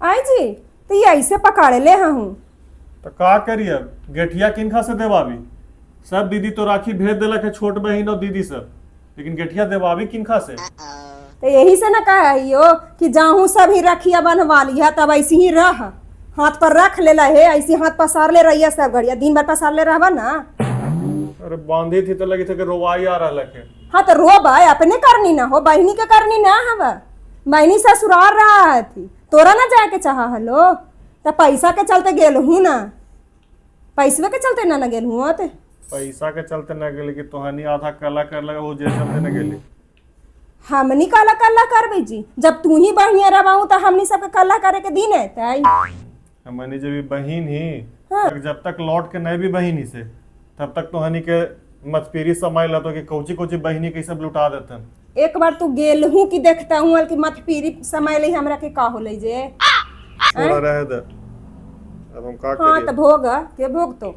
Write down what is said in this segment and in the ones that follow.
आई जी, तो ये ऐसे पकड़े ले हूँ। तो का करी अब, गेठिया किनखा से देवाबी? सब दीदी तो राखी भेज देलक है, छोट बहिन और दीदी सब, लेकिन गेठिया देवाबी किनखा से? तो यही से ना कहियो कि जाहू सब ही रखिया बनवा लिहा, तब ऐसी ही रह, हाथ पर रख ले है, ऐसी हाथ पसार ले रहिया सब घड़िया, दिन भर पसार ले रहबा ना। अरे बांधी थी तो लगी थी कि रोवाई आ रहा है। हाँ तो रो भाई, अपने करनी ना हो, बहनी के करनी ना हवा, बहनी ससुराल रहा थी, तोरा ना जाए के चाहा हलो, तो पैसा के चलते गेल हूँ ना, पैसवे के चलते ना ना गेल हूँ ते। पैसा के चलते न गेली कि तोहनी आधा कला कर लगा वो जे चलते न गेली? हमनी काला कल्ला करबे जी, जब तू ही बढ़िया रबाऊ तो हमनी सबके कल्ला करे के दिन है तई। हमनी जब भी बहिन ही हाँ। जब तक लौट के नहीं भी बहिन ही से तब तक तोहनी के मतपीरी समय लतो कि कौची कौची बहिनी के सब लुटा देतन। एक बार तू गेल हूँ कि देखता हूँ कि मत पीरी समय ले हमरा के का होले जे। छोड़ा, रहे दे, अब हम का हाँ करिए? तो भोग के भोग तो,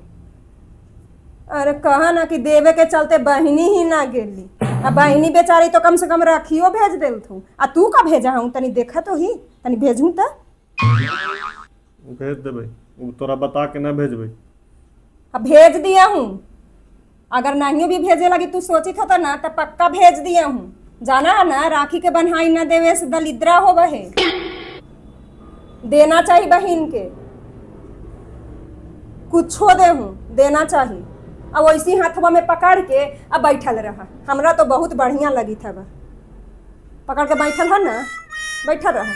अरे कहा ना कि देवे के चलते बहिनी ही ना गेली, आ बहिनी बेचारी तो कम से कम राखियो भेज देल थू, आ तू का भेजा हूँ? तनी देखा तो ही, तनी भेजूँ त। भेज देबै, उ तोरा बता के न भेजबै। आ भेज दिया हूँ, अगर नहीं भी भेजे लगी तू सोचित होता ना तो पक्का भेज दिया हूँ। जाना है ना, राखी के बन्हाई ना देवे से दलिद्रा हो बहे, देना चाहिए बहिन के, कुछो दे हूँ देना चाहिए। अब वैसी हाथवा में पकड़ के अब बैठल रहा, हमरा तो बहुत बढ़िया लगी था बा, पकड़ के बैठल है ना, बैठल रहा।